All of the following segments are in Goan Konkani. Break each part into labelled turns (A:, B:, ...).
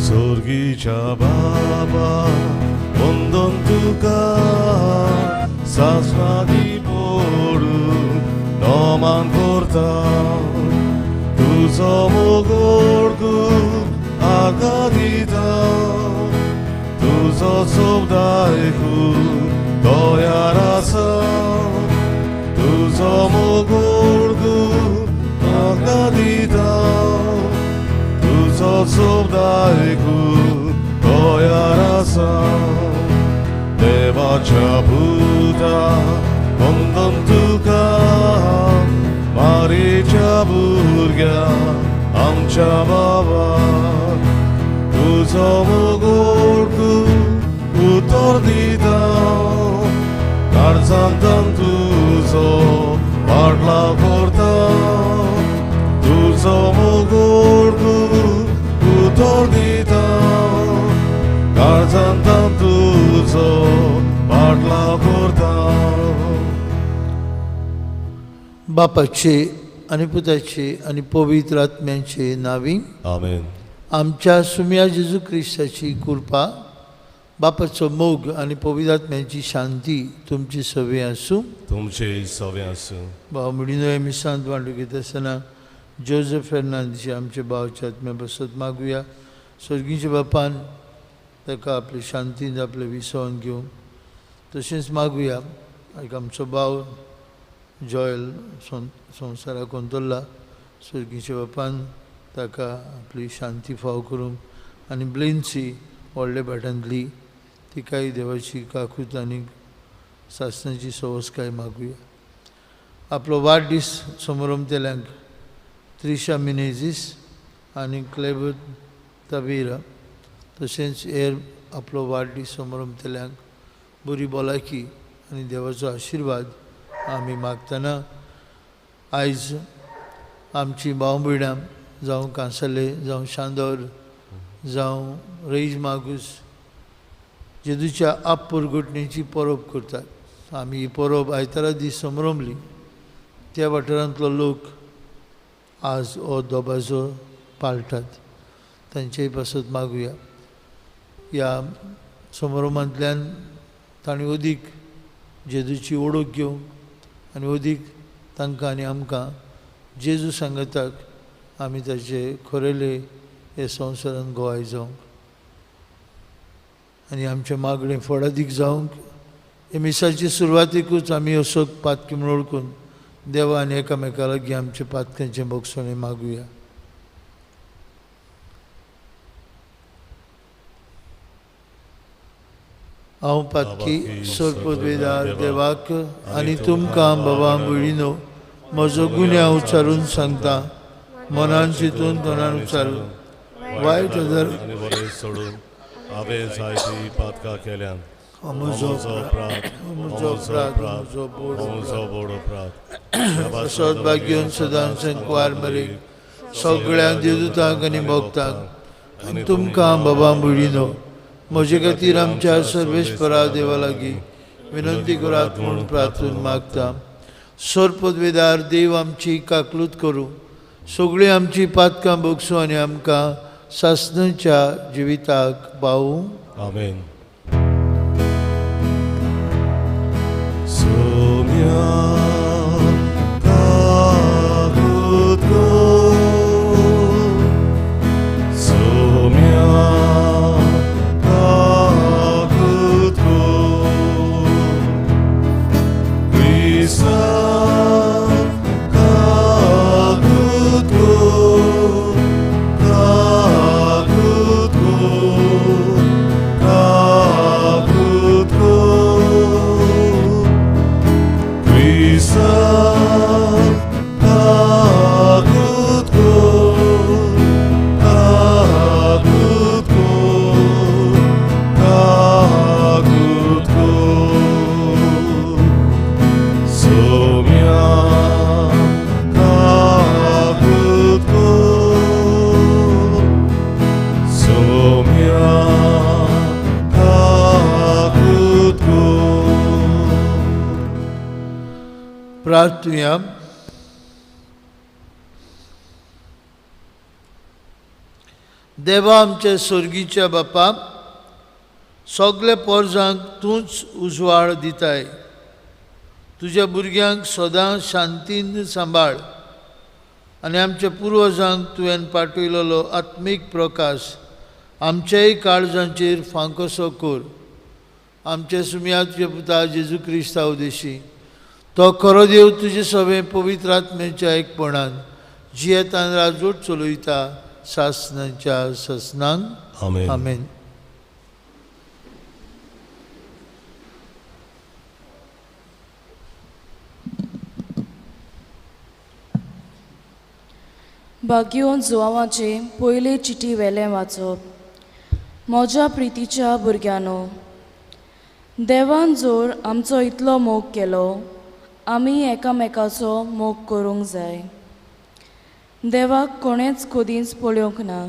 A: सोर्गीच्या बाबा वंदन तुका सासणाची पडून नमान करता तुजो मोग आका दिता तुजो शब्द आयकूंक तयार आसा तुजो मोग आका दिता तुजो शब्द आयकूंक तयार आसा देवाच्या पुता वंदन तुका मारीच्या भुरग्या आमच्या बाबा तुजो मोग उतर दिता काळजांतल्यान तुजो पाटलाव करता तुजो मोग उतर दिता काळजांतल्यान तुजो पाटलाव करता.
B: बापाचे आनी पुताचे आनी पवित्र आत्म्याचे नांवी
A: आमेन.
B: आमच्या सुम्या जेजू क्रिस्ताची कृपा, बापाचो मोग आनी पवित्र आत्म्याची शांती तुमची सवे आसूं.
A: तुमचे सवे आसूं.
B: भाव मुडीनो मिसांत वांटू घेता आसतना जोजफ फेर्नांदीची आमच्या भावाच्या आत्म्या बसत मागुया. स्वर्गीच्या बापान ताका आपले शांतीन आपलें विसवण घेवंक तशेंच मागुया. एक आमचो भाव जॉयल संवसाराक अंतरला, स्वर्गीच्या बापान ताका आपली शांती फाव करूंक आनी ब्लेन्सी व्हडल्या भाटांतली तिकाय देवाची काकूत आनी सासणाची सवसकाय मागुया. आपलो वाडदीस समरमतेल्यांक त्रिशा मिनेजीस आनी क्लेबर तबीरा तशेंच हेर आपलो वाडदीस समरमतेल्यांक बरी भलायकी आनी देवाचो आशिर्वाद आमी मागतना आयज आमची भाव भयणां जावं कांसाले जावं शांदोर जावं रईज मागूस जेजूच्या आपपरगटणेची परब करतात. आमी ही परब आयतारा दीस समरमली. त्या वाठारांतलो लोक आज हो दबाजो पाळटात, तांचेय पासत मागुया. ह्या समारोमांतल्यान तांणी अदीक जेजूची ओळख घेवंक आनी अदीक तांकां आनी आमकां जेजू सांगाताक आमी ताचे खरेले हे संवसारांत गोवाय जावंक आनी आमचें मागणें फळादीक जावंक हे मिसाचे सुरवातेकूच आमी असोक पातकी म्हूण वळखून देवा आनी एकामेका लागीं आमच्या पातक्यांचें भोगसणें मागुया. हांव पातकी सोरपदवेदार देवाक आनी तुमकां बाबा भयणीनो म्हजो गुन्यांव उच्चारून सांगता, मनान चिंतून तोंडान उच्चारून वायट हजार
A: आनी बरें सोडून हांवें जायतीं पातकां केल्यात.
B: म्हजो म्हजो अपराध, म्हजो बोड
A: म्हजो बोड अपराध.
B: सद्भाग्योन सदांच कुवार मरेक सगळ्यांक देवदूतांक आनी भक्तांक आनी तुमकां बाबा भयणीनो म्हजे खातीर आमच्या सर्वेस्परा देवा लागीं विनंती करात म्हूण प्रार्थून मागता. सोरपदवेदार देव आमची काकलूत करूं, सगळीं आमची पातकां भोगसूं आनी आमकां सासणाच्या जिविताक पावूं.
A: आमेन. सोम्या काकूत कर, सोम्या काकूत कर, क्रिस्ता काकूत कर, काकूत कर, काकूत कर, क्रिस्ता काकूत कर, काकूत कर, काकूत कर, सोम्या काकूत कर, सोम्या काकूत कर.
B: प्रार्थुया. देवा आमच्या सोर्गीच्या बापा, सगल्या पोरजांक तूंच उजवाड दिताय. तुज्या भुरग्यांक सदां शांतीन सांबाळ आनी आमच्या पुर्वजांक तुवें पाठयलेलो आत्मीक प्रकाश आमच्याय काळजांचेर फांकोसो कर. आमच्या सुमया तुज्या पुता जेजू क्रिस्ता उदेशी तो खरो देव तुजे सगळें पवित्र आत्म्याच्या एकपणान जियेतान राजवट चलयता सासनाच्या सासनांक.
A: आमेन.
B: आमेन.
C: भाग्योन जुवांवाचे पयले चिटी वेलें वाचप. म्हज्या प्रितीच्या भुरग्यांनो, देवान जोर आमचो इतलो मोग केलो, आमी एकामेकाचो मोग करूंक जाय. देवाक कोणेंच कदींच पळोवंक ना,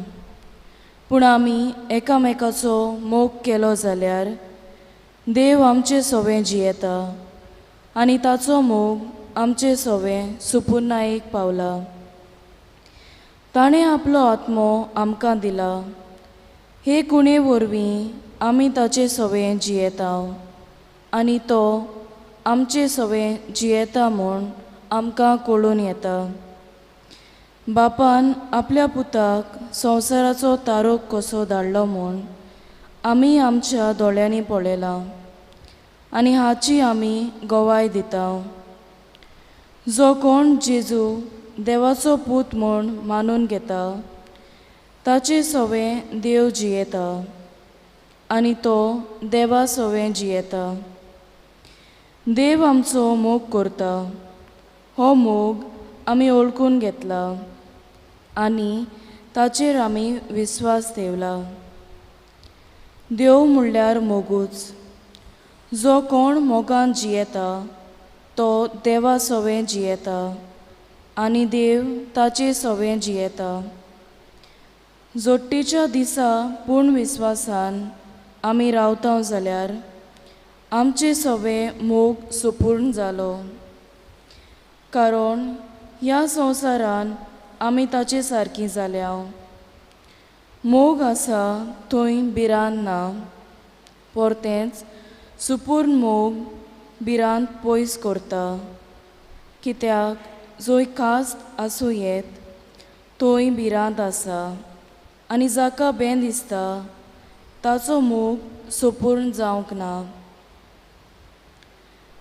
C: पूण आमी एकामेकाचो मोग केलो जाल्यार देव आमचे सवें जियेता आनी ताचो मोग आमचे सवें सुपुर्नायेक पावला. ताणें आपलो आत्मो आमकां दिला. हे कुणे वरवीं आमी ताचे सवें जियेता आनी तो आमचे सवें जियेता म्हूण आमकां कळून येता. बापान आपल्या पुताक संवसाराचो तारोक कसो धाडलो म्हूण आमी आमच्या दोळ्यांनी पळयलां आनी हाची आमी गवाय दिता. जो कोण जेजू देवाचो पूत म्हूण मानून घेता ताचे सवें देव जियेता आनी तो देवा सवें जियेता. देव आमचो मोग करता, हो मोग आमी वळखून घेतला आनी ताचेर आमी विस्वास ठेवला. देव म्हणल्यार मोगूच. जो कोण मोगान जियेता तो देवा सवें जियेता आनी देव ताचे सवें जियेता. जोडटेच्या दिसा पूर्ण विस्वासान आमी रावता जाल्यार आमचे सवें मोग सुपूर्ण जालो, कारण ह्या संवसारान आमी ताचे सारकी जाल्या. मोग आसा थंय भिरांत ना, परतेंच सुपूर्ण मोग भिरांत पयस करता. कित्याक जंय कास्त आसूं येत थंय भिरांत आसा आनी जाका बें दिसता ताचो मोग सुपूर्ण जावंक ना.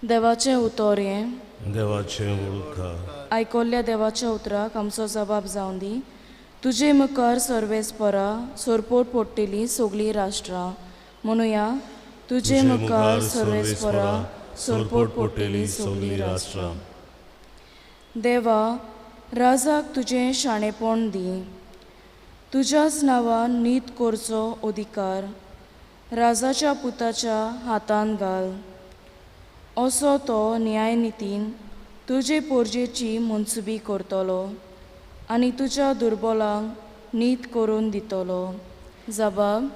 C: देवाचें उतर हें.
A: देवाचें उलखा.
C: आयकल्ल्या देवाच्या उतराक आमचो जबाब जावन दी. तुजे मुखार सर्वेस्परा सोरपोट पडटली सगळीं राष्ट्रां. म्हणुया, तुजे मुखार सर्वेस्परा सोरपोट पडटली सगळीं राष्ट्रां. देवा, राजाक तुजें शाणेपण दी. तुज्याच नांवान नीत करचो अधिकार राजाच्या पुताच्या हातान घाल. असो तो न्यायनितीन तुजे पोरजेची मनसुबी करतलो आनी तुज्या दुर्बलांक नीत करून दितलो. जबाब,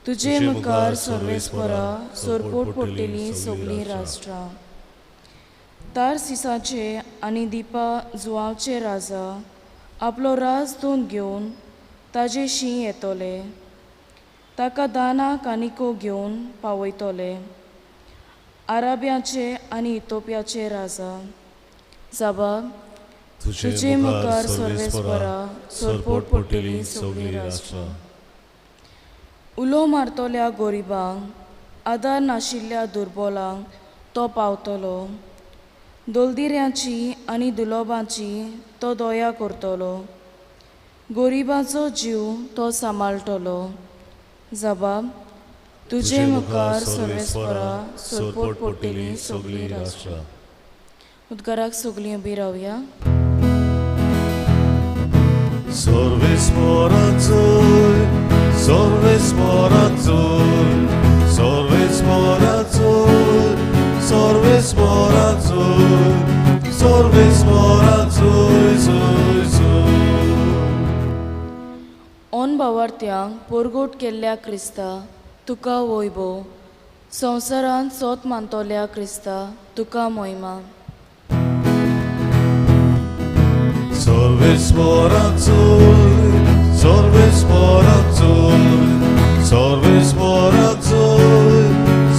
C: तुजे मुखार सर्वेस्परा सोरपोट पडटली सगळीं राष्ट्रां. तारसिसाचे आनी दिपा जुवांवचे राजा आपलो राज दोन घेवन ताजे शीं येतले, ताका दाना कानिको घेवन पावयतले. आराब्याचे आनी इतोपियाचे राजा. जबाब,
A: तुजे मुखार सर्वेस्परा सोरपोट पडटली सगळीं राष्ट्रां.
C: उलो मारतल्या गोरिबांक, आदार नाशिल्ल्या दुर्बोलांक तो पावतलो. दोलदिऱ्यांची आनी दुलोबांची तो दया करतलो. गोरिबाचो जीव तो सांबाळटलो. जबाब, तुजे मुखार सर्वेस्परा सोरपोट पडटली सगळीं राष्ट्रां. उद्गाराक सगळीं उबी रावया.
A: सर्वेस्पराचोय, सर्वेस्पराचोय, सर्वेस्पराचोय, सर्वेस्पराचोय, सर्वेस्पराचोय, जोय, जोय.
C: ऑन भावार्थ्यांक पोरगोट केल्ल्या क्रिस्ता तुका वैभव. संवसारांत सोत मानतल्या क्रिस्ता तुका मोहिमा.
A: सर्वेस्पराचोय, सर्वेस्पराचोय, जोय, सर्वेस्पराक जोय,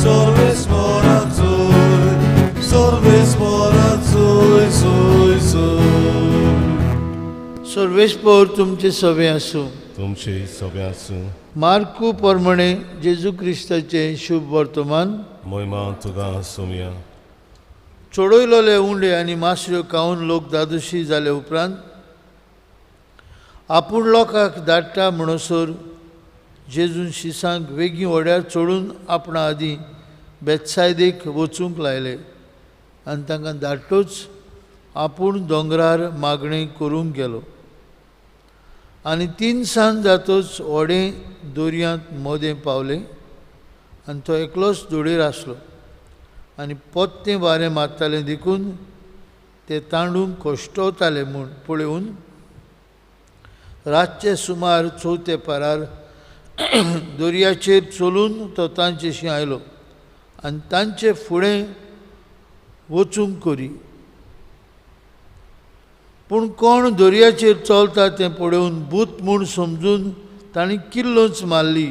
A: सर्वेस्पराक जोय, सर्वेस्पराक जोय, जोय, जोय.
B: सर्वेस्पोर तुमचे सवे आसूं.
A: तुमचे सगळे आसूं.
B: मार्कू प्रमाणे जेजू क्रिस्ताचें शुभ वर्तमान.
A: मोहिमा तुका सोमया.
B: चोडयलोले उंडे आनी मासऱ्यो खावन लोक दादोशी जाले उपरांत आपूण लोकांक धाडटा म्हणसर जेजून शिसांक वेगीं व्हड्यार चडून आपणा आदीं बेतसायदेक वचूंक लायले आनी तांकां धाडटूच आपूण दोंगरार मागणें करूंक गेलो. आनी तिनसांज जातच व्हडें दर्यांत मदें पावलें आनी तो एकलोच धोडयेर आसलो. आनी पोत्तें वारें मारतालें देखून ते तांडूंक कश्टवताले म्हूण पळोवन रातचे सुमार चवथे पारार दर्याचेर चलून तो तांचेशी आयलो आनी तांचे फुडें वचूंक करी. पूण कोण दर्याचेर चलता तें पळोवन भूत म्हूण समजून तांणी किल्लोच मारली,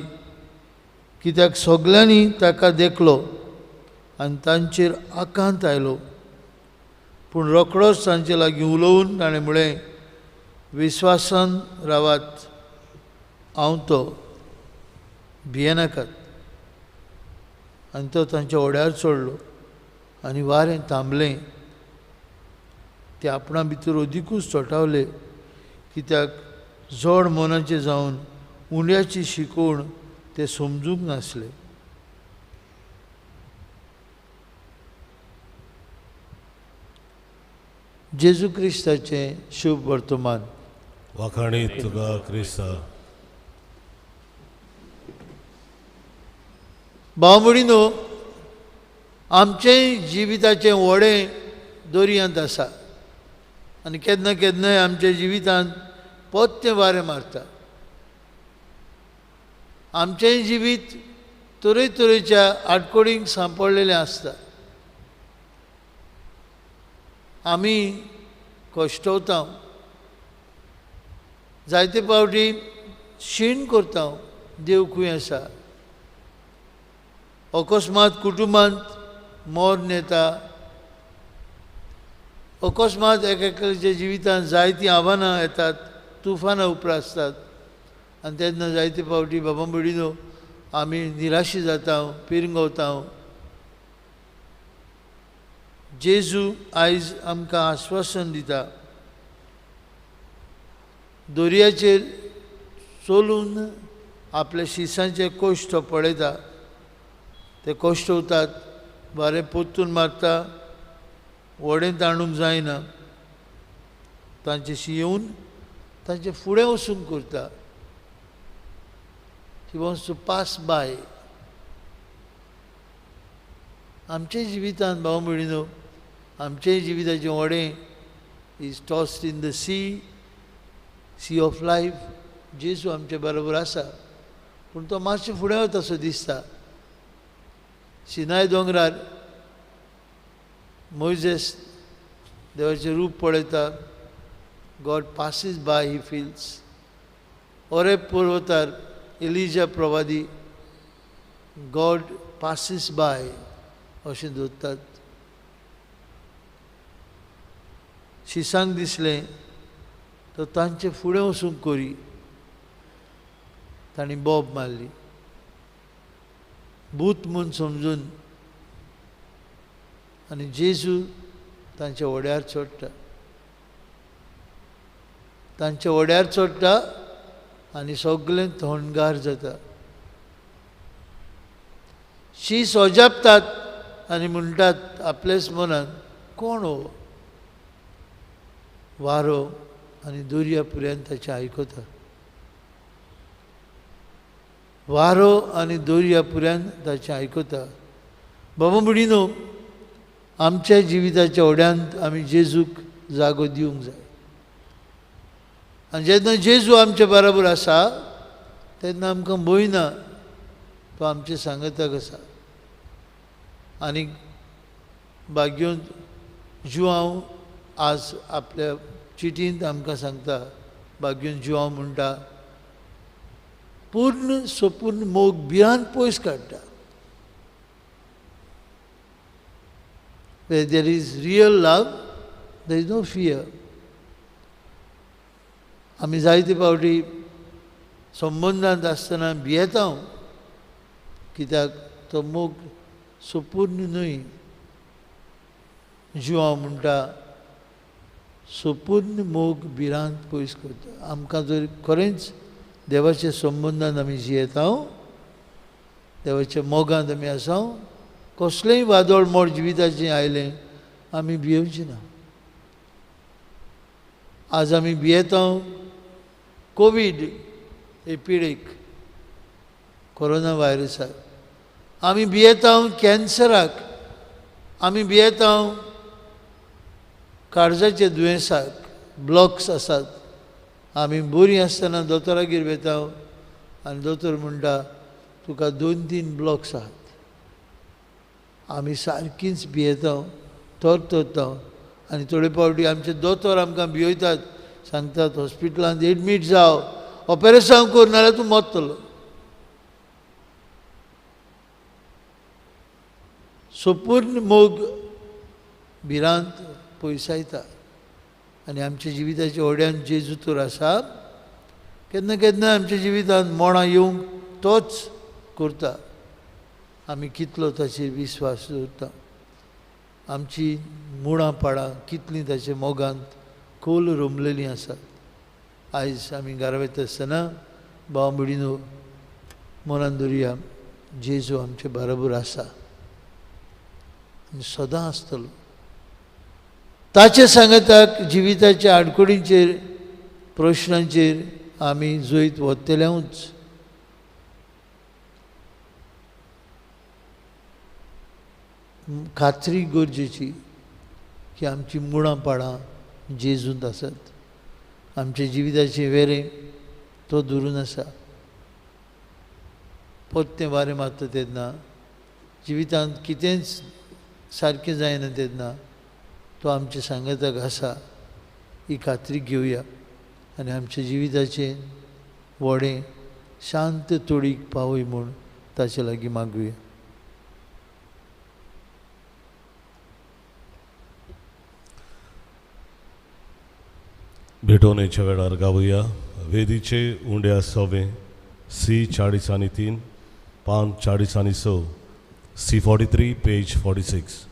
B: कित्याक सगल्यांनी ताका देखलो आनी तांचेर आकांत आयलो. पूण रोखडोच तांचे लागीं उलोवन ताणें म्हळें, विस्वासान रावात, हांव तो, भियेनाकात. आनी तो तांच्या व्हड्यार चडलो आनी वारें थांबलें. ते आपणा भितर अदिकूच चोटावले, कित्याक जड मनाचे जावन उंड्याची शिकवण ते समजूंक नासले. जेजू क्रिस्ताचें शुभ वर्तमान.
A: वाखाणी तुका क्रिस्ता.
B: भाव भयणीनो, आमचें जिविताचें व्हडें दर्यांत आसा आनी केन्ना केन्नाय आमच्या जिवितांत पोत्तें वारें मारता. आमचेंय जिवीत तरेतरेच्या आडखळींक सांपडलेलें आसता. आमी कश्टवता, जायते फावटी शीण करता, देव खंय आसा. अकस्मात कुटुंबांत मरण येता, अकस्मात एक एकल्याच्या जिवितांत जायतीं आव्हानां येतात, तुफानां उप्रासतात आनी तेन्ना जायते फावटी बाबा भयणीनो आमी निराशी जाता, पिरंगवता. जेजू आयज आमकां आस्वासन दिता, दर्याचेर चलून आपल्या शिसांचे कश्ट पळयता, ते कश्टवतात, वारें परतून मारता, व्हडें ताणूंक जायना, तांचेशी येवन तांचे फुडें वचूंक करता. He wants to pass by. आमच्या जिवितांत भाव भयणीनो, आमच्या जिविताचें व्हडें is tossed in the sea, sea of life. जेजू आमचे बरोबर आसा, पूण तो मातशें फुडें वता असो दिसता. सिनाय दोंगरार मोयजेस देवाचें रूप पळयता, God passes by, he feels. Horeb पर्वतार एलिजा प्रवादी गॉड पासीस बाय अशें दवरतात. शिसांक दिसलें तो तांचे फुडें वचूंक करी, तांणी बोब मारली, भूत म्हूण समजून, आनी जेजू तांच्या व्हड्यार चडटा, तांच्या व्हड्यार चडटा आनी सगळें थंडगार जाता. शीस अजापतात आनी म्हणटात आपल्याच मनान, कोण हो वारो आनी दर्या पुऱ्यान ताचें आयकता. वारो आनी दर्या पुऱ्यान ताचें आयकता. बाबा भयणीनो, आमच्या जिविताच्या व्हड्यांत आमी जेजूक जागो दिवंक जाय. आनी जेन्ना जेजू आमचे बराबर आसा तेन्ना आमकां भंय ना, तो आमचे सांगताक आसा. आनी भाग्योन जुआंव आज आपल्या चिटींत आमकां सांगता, भाग्योन जुआंव म्हणटा, पूर्ण सोपूर्ण मोग भिरांत पयस काडटा. Where there is real love, there is no fear. आमी जायते फावटी संबंदांत आसतना भियेता, कित्याक तो मोग सोपूर्ण न्हय. जुआंव म्हणटा सोपूर्ण मोग भिरांत पयस करता. आमकां जर खरेंच देवाच्या संबंदान आमी जियेता, देवाच्या मोगांत आमी आसा, कसलेंय वादळ मोड जिविताचें आयलें आमी भियेवची ना. आज आमी भियेता कोवीड हे पिडेक, कोरोना व्हायरसाक, आमी भियेता कॅन्सराक, आमी भियेता काळजाच्या दुयेंसाक, ब्लॉक्स आसात. आमी बरीं आसतना दोतोरागेर वता आनी दोतोर म्हणटा तुका 2-3 ब्लॉक्स आहात. आमी सारकींच भियेता, थरथरता आनी थोडे फावटी आमचे दोतोर आमकां भिययतात, सांगतात हॉस्पिटलांत एडमीट जाव, ऑपरेशन कर नाल्यार तूं मरतलो. सोपूर्ण मोग भिरांत पयसायता आनी आमच्या जिविताच्या ओड्यान जेजू तर आसा. केन्ना केन्ना आमच्या जिवितांत मोणां येवंक तोच करता. आमी कितलो ताचेर विस्वास दवरता, आमची मुळां पाळां कितलीं ताच्या मोगांत खोल रोमलेलीं आसात. आयज आमी घरा वयता आसतना भाव भयणीनो मनान दवरुया, जेजू आमचे बरोबर आसा आनी सदां आसतलो. ताचे सांगाताक जिविताच्या आडखळींचेर, प्रश्नांचेर आमी जैत वतलेंच. खात्री गरजेची की आमची मुळां पाळां जेजूंत आसात, आमच्या जिविताचें वेरें तो धरून आसा. परतें वारें मारता तेन्ना, जिवितांत कितेंच सारकें जायना तेन्ना तो आमच्या सांगाताक आसा ही खात्री घेवया आनी आमच्या जिविताचें व्हडें शांत तोडीक पावय म्हूण ताचे लागीं मागुया.
A: भेटवणेच्या वेळार गावया वेदीचे उंड्या सवे सी 43, 5 46, सी 43 पेज 46.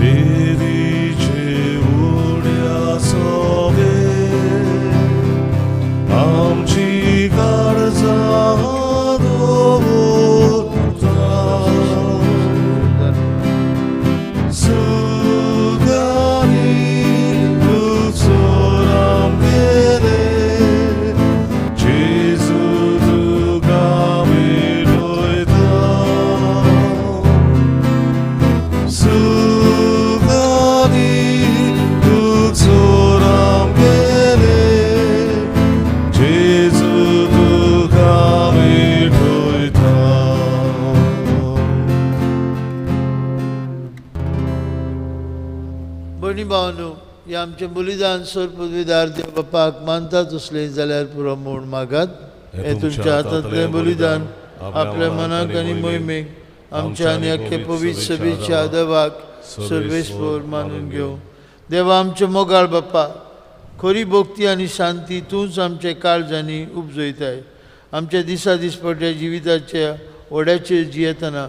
A: वेदीचे उंड्या सवे आमची काळजां दवरता,
B: आमचें बलिदान सर पदवीदार देव बापाक मानता तसलें जाल्यार पुरो म्हूण मागात. हें तुमच्या हातांतलें बलिदान आपल्या मनाक आनी मोहिमेक आमच्या आनी अख्खे पवित्र सभेच्या देवाक सर्वेस्पर मानून घेवं. देवा आमचे मोगाळ बापा, खरी भक्ती आनी शांती तूंच आमच्या काळजांनी उपजयताय. आमच्या दिसा दिसपट्ट्या जिविताच्या व्हड्याचेर जियेतना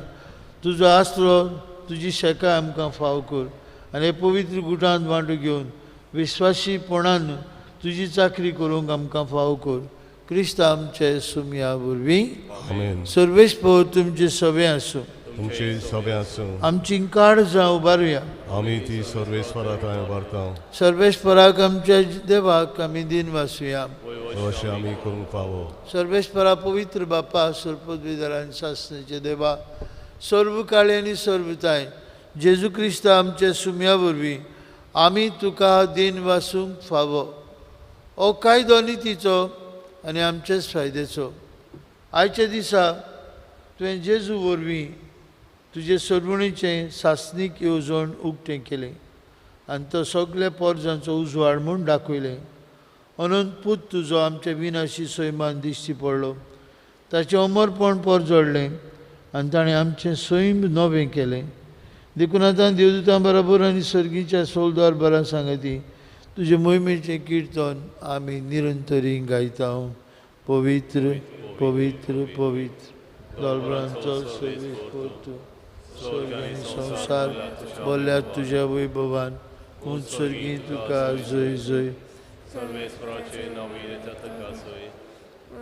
B: तुजो आसरो, तुजी शेकाय आमकां फाव कर आनी हे पवित्र गुटांत वांटो घेवन विश्वासीपणान तुजी चाकरी करूंक आमकां फाव कर. क्रिस्त आमचे सुमया वरवीं. सर्वेस्पर तुमचे सवे आसूं.
A: तुमचे सवे आसूं.
B: आमची काळजां उबारुया.
A: आमी ती सर्वेस्परा थंय उबारता.
B: सर्वेस्पराक आमच्या देवाक आमी दिन वासुया.
A: अशें आमी करूंक फावो.
B: सर्वेस्परा पवित्र बापा, सर्पदविदारान सासनेचे देवा, सर्व काळे आनी सर्वताय जेजू क्रिस्त आमच्या सुम्या वरवीं आमी तुका दिन वासूंक फावो. हो कायदो नितीचो आनी आमचेच फायद्याचो. आयच्या दिसा तुवें जेजू वरवीं तुजे सरवणीचें सासणीक येवजण उक्तें केलें आनी तो सगल्या पोरजांचो उजवाड म्हूण दाखयलें. अनंत पूत तुजो आमच्या विनाशी सैमान दिश्टी पडलो. ताचें अमरपण परजडलें आनी ताणें आमचें सैम नवें केलें. देखून आतां देवदूतां बरोबर आनी सर्गीच्या सोलदार बरां सांगती तुजे मोहिमेचें किर्तन आमी निरंतरी गायता. पवित्र पवित्र पवित्र दोलबरांचो सर्वेस्पर तूं, स्वर्ग आनी संवसार भरल्यात तुज्या वैभवान. उंच सर्गी तुका जय जय.
A: सर्वेस्पराचे नांव तुका जय,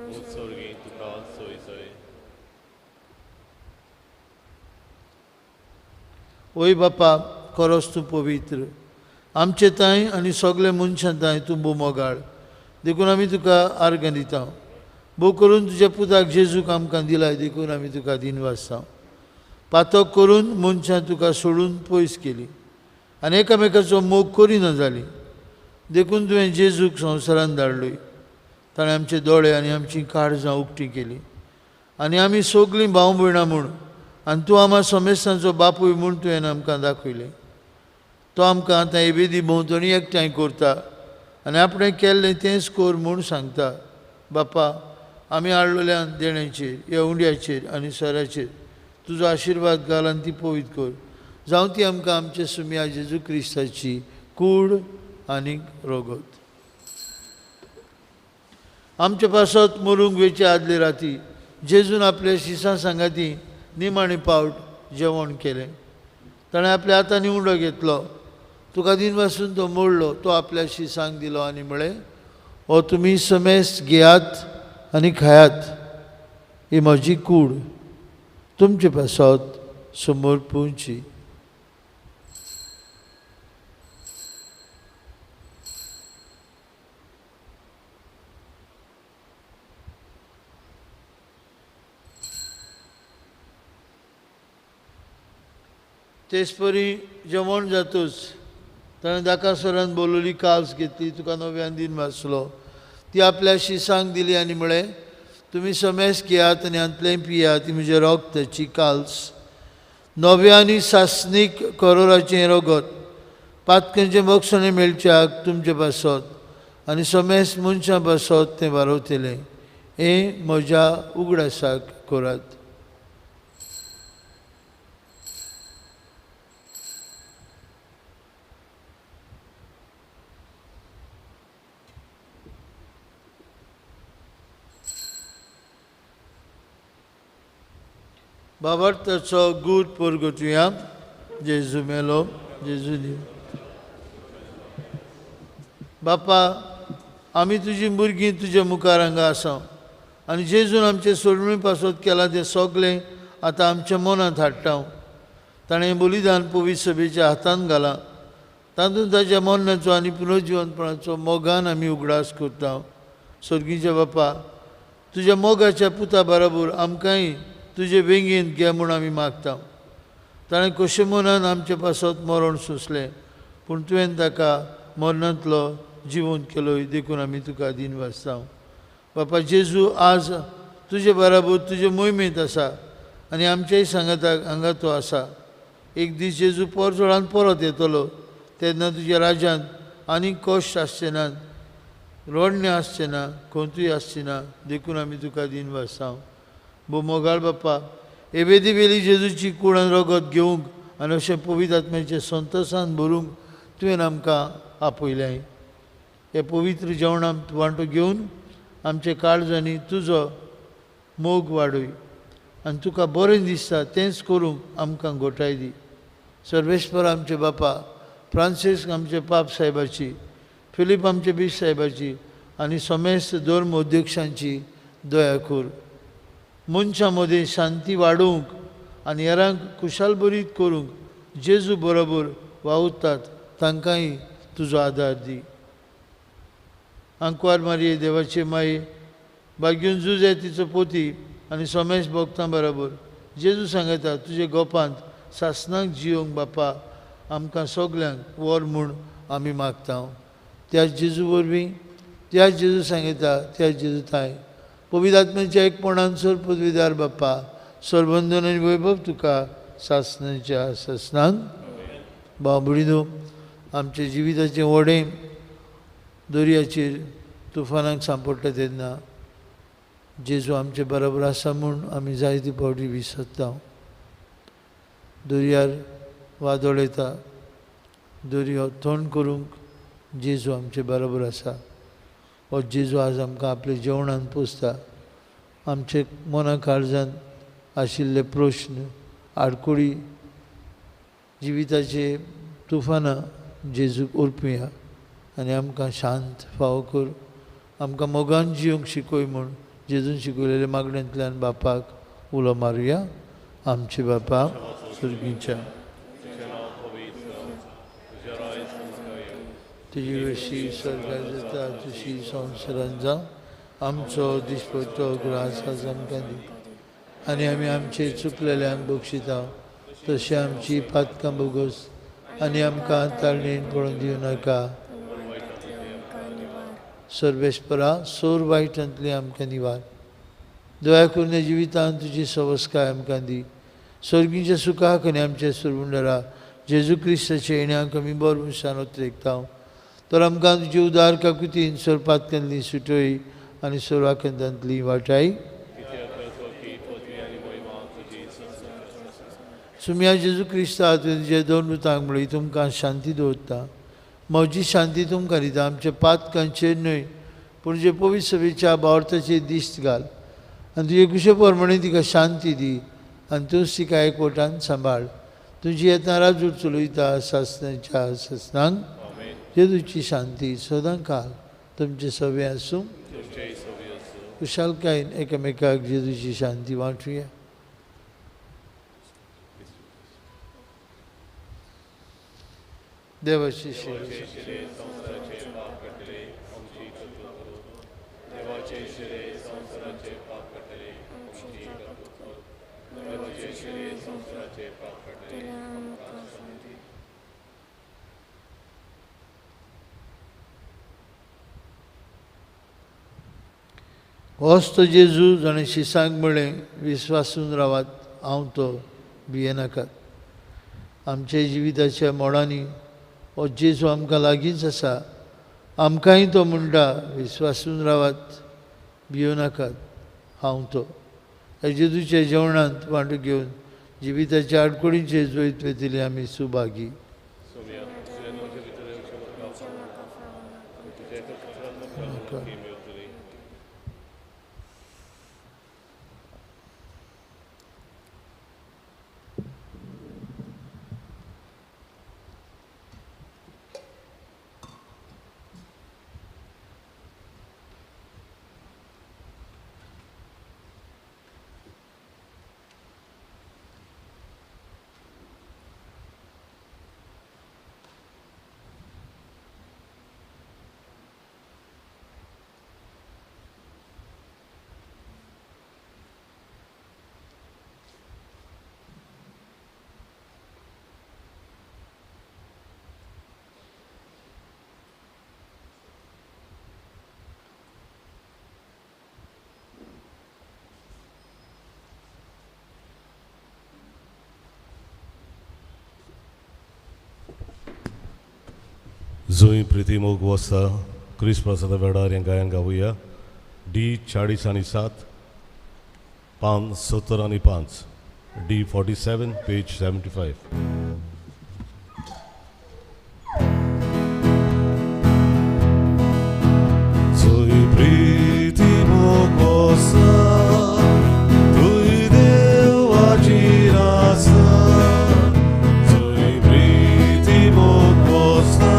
A: उंच सर्गी तुका जय जय.
B: ओय बापा, खरोच तूं पवित्र, आमचे तांय आनी सगळे मनशां तांय तूं भोव मोगाळ. देखून आमी तुका आर्गां दिता. भोव करून तुज्या पुताक जेजूक आमकां दिलाय देखून आमी तुका दिनवासता. पातक करून मनशां तुका सोडून पयस केली आनी एकामेकाचो मोग करिना जाली. देखून तुवें जेजूक संवसारांत धाडलोय. ताणें आमचे दोळे आनी आमची काळजां उक्ती केली आनी आमी सगळीं भाव भयणां म्हूण आनी तूं आमा समेस्तांचो बापूय म्हूण तुवें आमकां दाखयलें. तो आमकां आतां एबेदी भोंवतणी एकठांय करता आनी आपणें केल्लें तेंच कर म्हूण सांगता. बापा, आमी हाडलेल्या देण्याचेर, ह्या उंड्याचेर आनी सराचेर तुजो आशिर्वाद घाल आनी ती पवित्र कर. जावं ती आमकां आमच्या सुम्या जेजू क्रिस्ताची कूड आनी रगत. आमचे पासत मरूंक वेचे आदले राती जेजून आपल्या शिसां सांगाती निमाणे पावट जेवण केलें. ताणें आपल्या हातांनी उंडो घेतलो, तुका दिनवासून तो मोडलो, तो आपल्या शिसांक दिलो आनी म्हळें, हो तुमी समेस्त घेयात आनी खायात, ही म्हजी कूड तुमचे पासत समर्पूंची. तेचपरी जेवण जातूच ताणें दाकासरान बोलवली काल्स घेतली, तुका नव्यान दिन वाचलो, ती आपल्या शिसांक दिली आनी म्हळें, तुमी समेस्त घेयात आनी हांतलें पियात, ती म्हज्या रगताची काल्स, नव्या आनी सासणीक करोराचें रगत, पातकांचें बक्षणें मेळच्याक तुमचे पासत आनी समेस्त मनशां पासत तें वारवतलें. हें म्हज्या उगडासाक करात. बाबार्थाचो गूट परगटुया. जेजू मेलो, जेजू दी. बापा, आमी तुजी भुरगीं तुज्या मुखार हांगा आसा आनी जेजून आमचे सोडणी पासत केलां तें सगळें आतां आमच्या मनांत हाडटा. ताणें बलिदान पवित्र सभेच्या हातांत घालां, तातूंत ताच्या मरणाचो आनी पुनर्जिवनपणाचो मोगान आमी उगडास करता. सर्गीच्या बापा, तुज्या मोगाच्या पुता बरोबर आमकांय तुजे वेंगेंत घे म्हूण आमी मागता. ताणें कशें मनान आमचे पासत मरण सोंसलें, पूण तुवें ताका मरणांतलो जिवंत केलो, देखून आमी तुका दिनवासता. बापा जेजू आज तुजे बराबर तुजे मोहिमेंत आसा आनी आमच्याय सांगाताक हांगा तो आसा. एक दीस जेजू परजळान परत येतलो, तेन्ना तुज्या राज्यांत आनीक कश्ट आसचे नात, रडणें आसचें ना, खंतूय आसची ना, देखून आमी तुका दिनवासता. भोव मोगाळ बापा, एबेदी वेली जेजूची कूड आनी रगत घेवंक आनी अशें पवित्र आत्म्याचें संतोसान भरूंक तुवें आमकां आपयलें. हे पवित्र जेवणांत वांटो घेवन आमचे काळजांनी तुजो मोग वाडय आनी तुका बरें दिसता तेंच करूंक आमकां घोटाय दी. सर्वेस्पर आमचे बापा, फ्रांसीस्क आमचे पाप साहेबाची, फिलीप आमचे बीश साहेबाची आनी समेस्त धर्म अध्यक्षांची दया कर. मनशां मदीं शांती वाडोवंक आनी हेरांक खुशालभरीत करूंक जेजू बरोबर वावुरतात तांकांय तुजो आदार दी. आंकवार मारये देवाचे माये, बागीवन जुजे तिचो पोती आनी समेस्त भक्तां बरोबर जेजू सांगता तुजे गोपांत सासणाक जियोंक बापा आमकां सगल्यांक वर म्हूण आमी मागता. त्याच जेजू वरवीं, त्याच जेजू सांगता, त्याच जेजू थांय पवित्र आत्म्याच्या एकपणान सर पदवीदार बाप्पा सरबंधन आनी वैभव तुका सासणाच्या सासणाक. भाव भयणीनो, आमच्या जिविताचें व्हडें दर्याचेर तुफानाक सांपडटा तेन्ना जेजू आमचे बरोबर आसा म्हूण आमी जायते फावटी विसरता. दर्यार वादळ येता, दर्यो थंड करूंक जेजू आमचे बरोबर आसा. हो जेजू आज आमकां आपल्या जेवणान पोसता. आमचे मना काळजान आशिल्ले प्रश्न, आडकुळी, जिविताचे तुफानां जेजूक ओरपुया आनी आमकां शांत फावो कर. आमकां मोगान जिवंक शिकय म्हूण जेजून शिकयलेल्या मागण्यांतल्यान बापाक उलो मारुया. आमचे बापा सुर्गीच्या, तुजी वशी स्वर्गार जाता तशी संवसारांत जावं. आमचो दिसपट्टो ग्रास आज आमकां दी आनी आमी आमचे चुकलेल्यांक बक्षिता तशें आमची पातकां बोगस आनी आमकां ताळणेन पळोवन दिवं नाका. सर्वेस्परा सोर वायटांतली आमकां निवार. दया करून जिवितांत तुजी सवस्काय आमकां दी. सर्गीच्या सुखाक आनी आमच्या सुरवुंडरा जेजू क्रिस्ताच्या येण्याक आमी बरो मनशान ओतरेकता. तर आमकां तुजी उदार काकुतीन सोरपातकांतली सुटय आनी सोरवाकंतांतली वाटाय. सुम्या जेजू क्रिस्ता तुजे दोन रुतांक म्हळी तुमकां शांती दवरता. म्हजी शांती तुमकां दिता. आमच्या पातकांचेर न्हय पूण जे पवित्र सभेच्या बावर्थाचेर दिश्ट घाल आनी तुजे कुशे प्रमाणे तिका शांती दी आनी तूंच तिका एकवटान सांबाळ. तुजी येतना राजूर चलयता सासनाच्या सासनांक. जेजूची शांती सदां काल तुमचे सवे आसूं. कुशालकायेन एकामेकाक जेजूची शांती वांटुया. देवाची होच तो जेजू जाणें शिसांक म्हळें, विस्वासून रावात, हांव तो, भियेनाकात. आमच्या जिविताच्या मोडांनी हो जेजू आमकां लागींच आसा. आमकांय तो म्हणटा, विस्वासून रावात, भियों नाकात, हांव तो. ह्या जेजूच्या जेवणांत वांटो घेवन जिविताच्या आडखळींचेर जैत वेतली आमी सुभागी.
A: जुई प्रिती मोग वस्ता क्रिस प्रसाद वेळार हें गायन गावया. डी 40 आनी 7, पान 70 आनी 5, डी 47 पेज 75. जुई प्रिती मोग वस्ता तुई देवाची रासा, जुई प्रिती मोग वस्ता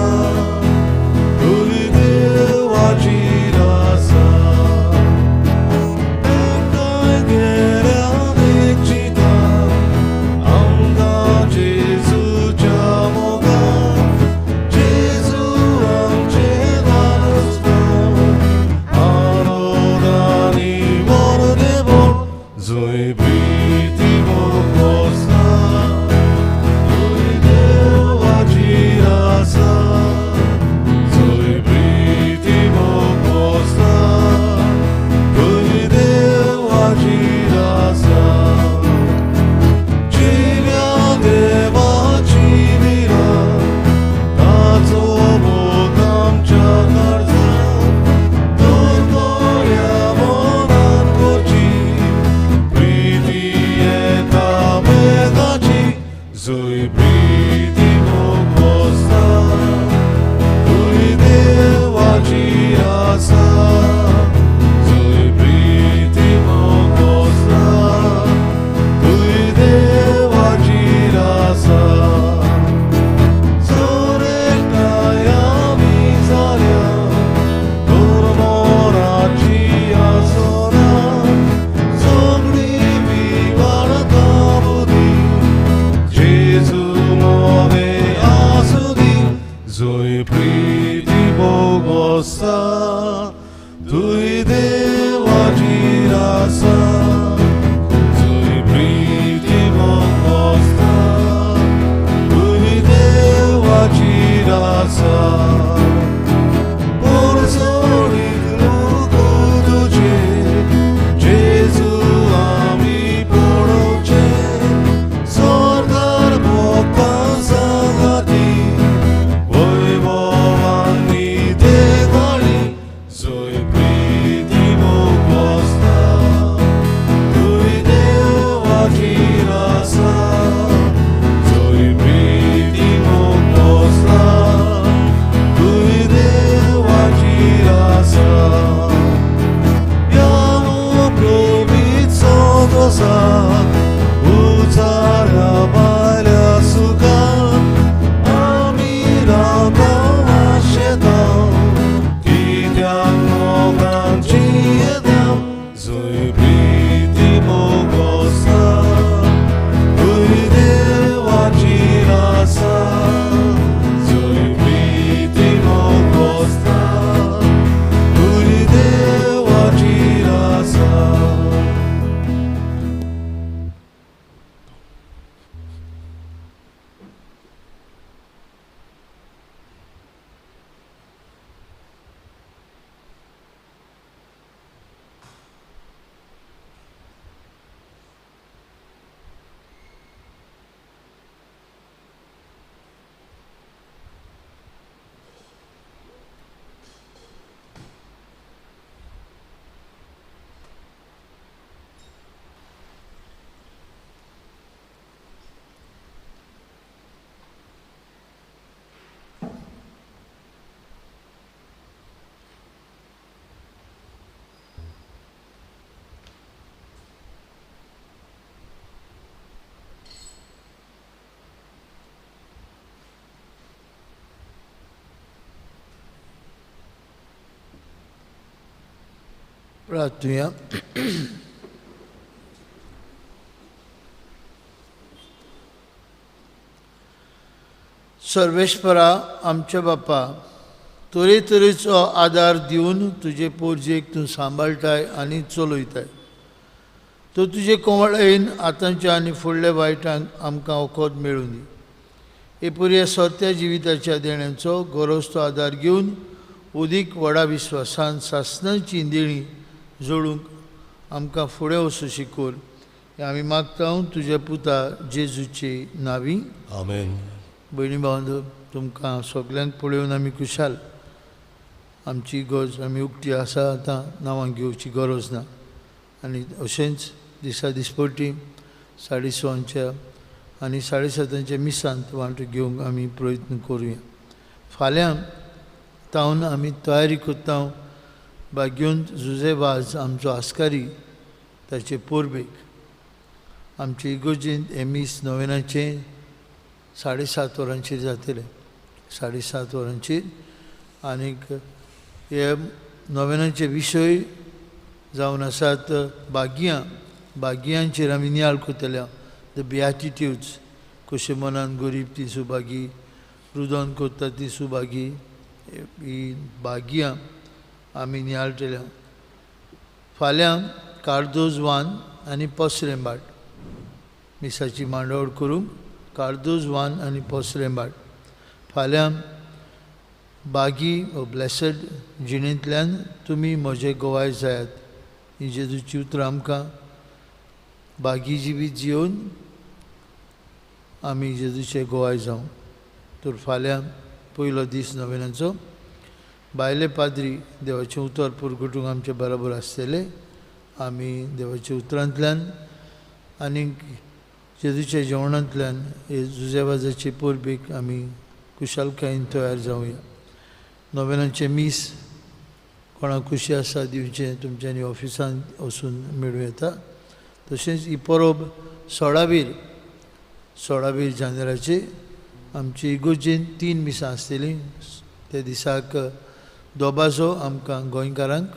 A: Jesus. जोय प्रीती मोग आसा तुय देवाची आसा जोय प्रीती मोग आसा तुय देवाची आसा
B: प्रार्थुया. सर्वेश्वरा आमच्या बापा, तरेतरेचो आदार दिवन तुजे पोरजेक तूं सांबाळटाय आनी चलयताय. तो तुजे कोवळायेन आतांच्या आनी फुडल्या वायटांक आमकां वखद मेळूं दी. हे पुरया सोत्या जिविताच्या देण्यांचो गरज तो आदार घेवन उदीक व्हडा विस्वासान सासणाची देणी जोडूंक आमकां फुडें वचूं शिकोर हें आमी मागता तुज्या पुता जेजूचे नांवी.
A: आमेन.
B: भयणी भावंडो, तुमकां सगल्यांक पळोवन आमी खुशाल. आमची गरज आमी उक्ती आसा, आतां नांवां घेवची गरज ना. आनी अशेंच दिसा दिसपटी 6:30 आनी 7:30 मिसांत वांटो घेवंक आमी प्रयत्न करुया. फाल्यां तावन आमी तयारी करता बागेवन जुजे वाज आमचो आस्कारी ताचे पोरबेक आमचे इगोर्जेंत हें मीस नोवेनाचें 7:30 वरांचेर जातलें. 7:30 वरांचेर. आनीक हे नोवेनाचे विशय जावन आसात बागयां. बागयांचेर आमी नियाळ करतले. The बियाटिट्यूड्स, कशें मनान गरीब ती सुभागी, रुदन करता ती सुभागी, ही बागयां आमी नियाळटले. फाल्यां कार्दोज वान आनी पसरेंबाट मिसाची मांडावळ करूंक कार्दोज वान आनी पसरेंबाट. फाल्यां बागी ओ ब्लेसड जिणेंतल्यान तुमी म्हजे गोवाय जायात ही जेजूची उतरां आमकां बागी जिवीत जियोवन आमी जेजूचे गोवाय जावं. तर फाल्यां पयलो दीस नोवेनाचो. बायले पाद्री देवाचें उतर पुरगुटूंक आमचे बरोबर आसतले. आमी देवाच्या उतरांतल्यान आनी जेजूच्या जेवणांतल्यान हे जुजेवाजाचे परबेक आमी खुशालकायेन तयार जावया. नोवेनाचें मीस कोणाक खुशी आसा दिवचें तुमच्यांनी ऑफिसांत वचून मेळूं येता. तशेंच ही परब 16 जानेराचे आमचे इगोर्जेन 3 मिसां आसतलीं. त्या दिसाक दोबाजो आमकां गोंयकारांक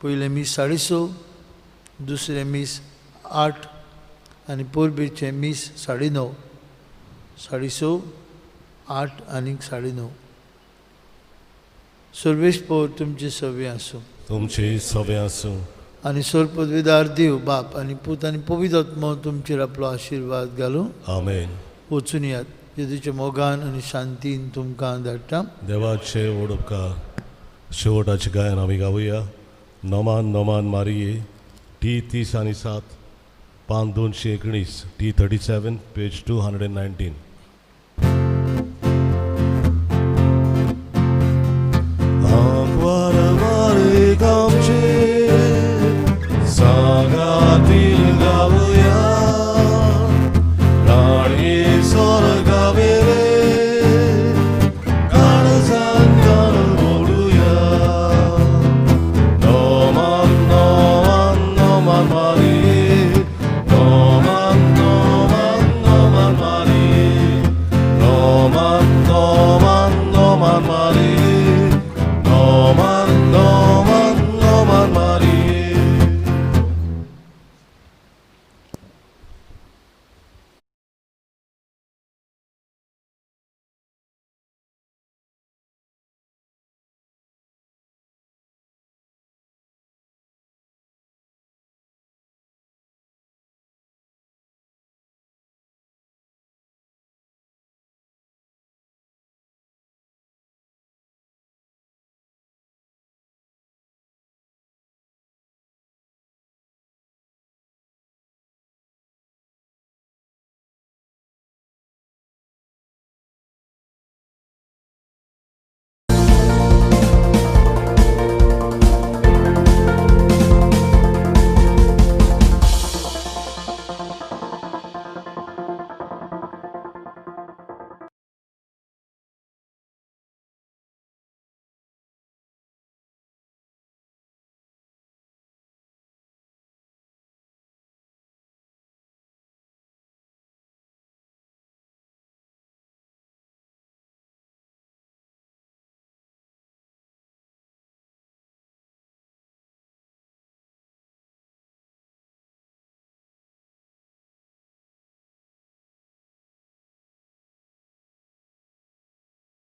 B: पयलें मीस 6:30, दुसरें मीस 8 आनी परबेचें मीस 9:30. 6:30, 8 आनी 9:30. सर्वेस्पोर तुमचे सवे आसूं.
A: तुमचे सवे आसूं.
B: आनी सोर पदवीदार देव बाप आनी पूत आनी पवित्र आत्मो तुमचेर आपलो आशिर्वाद घालूं.
A: आमेन.
B: वचून यात जेजूच्या मोगान आनी शांतीन तुमकां धाडटा.
A: देवाचे व्हड उपकार. शेवटाचें गायन आमी गावया. नमान नमान मारिये, टी 37, पान 219, टी 37, पेज 219.